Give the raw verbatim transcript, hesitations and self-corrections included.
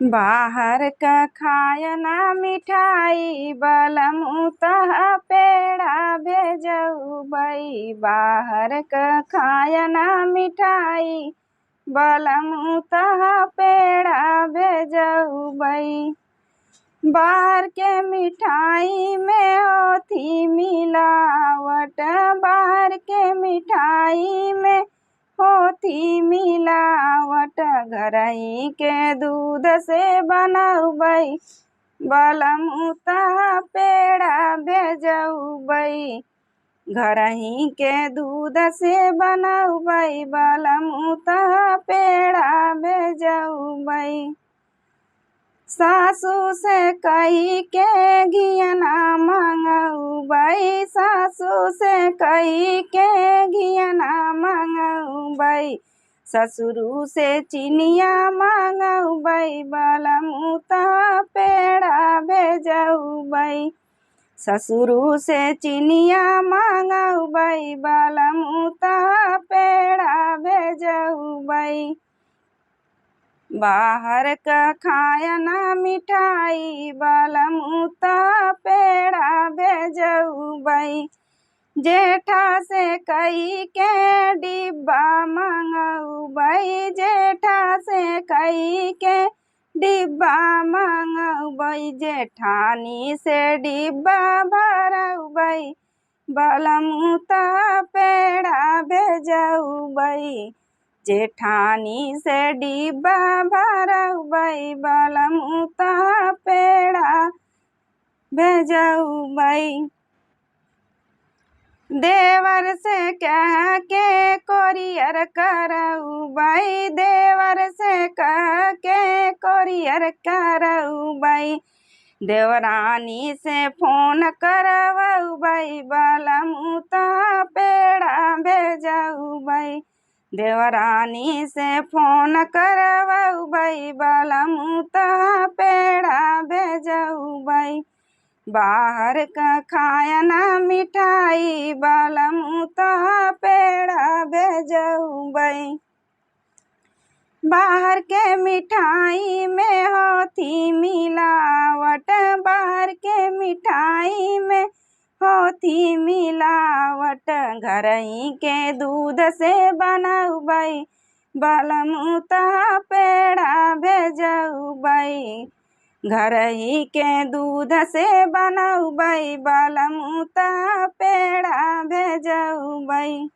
बाहर क खायना मिठाई बलमु तोह पेड़ा भेजउबई, बाहर क खायना मिठाई बलमु तोह पेड़ा भेजउबई। बाहर के मिठाई में होथी मिलावट, बाहर के मिठाई में होथी मिलावट, घरही के दूध से बनउबई बलमु तोह पेड़ा भेजउबई, घरही के दूध से बनउबई बलमु तोह पेड़ा भेजउबई। सासू से कही के घियना मंगउबई, सासू से कही के घियना मंगउबई, ससुरू से चिनिया मंगउबई बलमु तोह पेड़ा भेजउबई, ससुरू से चिनिया मंगउबई बलमु तोह पेड़ा भेजउबई। बाहर क खायना मिठाई बलमु तोह पेड़ा भेजउबई, जेठा से कही के डिब्बा मंगउबई, जेठा से कही के डिब्बा मंगउबई, जेठानी से डिब्बा भरउबई बलमु तोह पेड़ा भेजउबई, जेठानी से डिब्बा भरउबई बलमु तोह पेड़ा भेजउबई। देवर से कह के कोरियर करउबई, देवर से कह के कोरियर करउबई, देवरानी से फोन करउबई बलमु तोह पेड़ा भेजउबई, देवरानी से फोन करउबई बलमु तोह पेड़ा भेजउबई। बाहर क खायना मिठाई बलमु तोह पेड़ा भेजउबई, बाहर के मिठाई में होथी मिलावट, बाहर के मिठाई में होथी मिलावट, घरही के दूध से बनउबई बलमु तोह पेड़ा भेजउबई, घरही के दूध से बनउबई बलमु तोह पेड़ा भेजउबई।